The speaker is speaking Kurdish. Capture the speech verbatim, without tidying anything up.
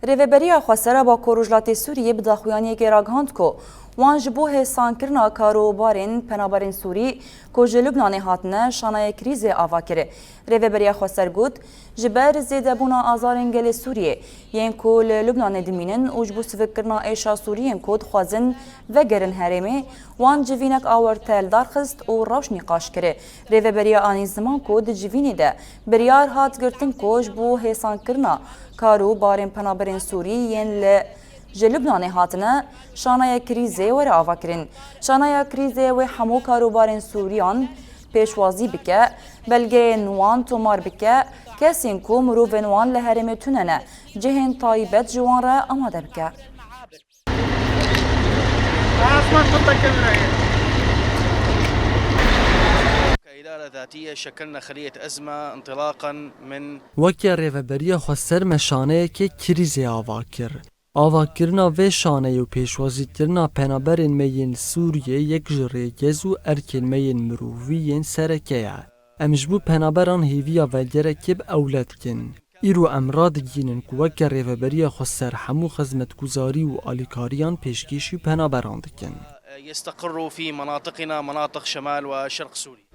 Rêveberiya Xweser a Bakur Rojhilatê Sûriyê bi daxuyaniyekê ragihand ku wan ji bo hêsankirina kar û barên penaberên Sûrî ku ji Lubnanê hatine şanaya krîzê ava kir. Rêveberiya Xweser got, ji ber zêdebûna azarên gelê Sûriyê yên ku li Lubnanê dimînin û ji bo sivikkirina êşa Sûriyên ku dixwazin vegerin herêmê, wan civînek awarte li dar xist û rewş nîqaş kir. Rêveberiya anî ziman ku di civînê de biryar hat girtin ku ji bo hêsankirina kar û barên penaberên Sûrî yên li ji Lubnanê hatine, şanaya krîzê were avakirin. Şanaya krîzê wê hemû karûbarên Sûriyan pêşwazî bike, belgeyên wan tomar bike, kesên ku mirovên wan li herêmê tune ne, cihên taybet ji wan re amade bike. كإدارة ذاتية شكلنا خلية أزمة انطلاقا من Weke Rêveberiya Xweser me şaneyekê krîzê ava kir. Avakirina vê şaneyê û pêşwazîkirina penaberên me yên Sûriyê yek ji rêgez û erkên me yên mirovî yên sereke ye. Em ji bo penaberan hêviya vegerekê bi ewle dikin. Îro em radigihînin ku weke Rêveberiya Xweser hemû xizmetguzarî û alîkariyan pêşkêşî penaberan dikin. يستقروا في مناطقنا، مناطق شمال وشرق سوريا.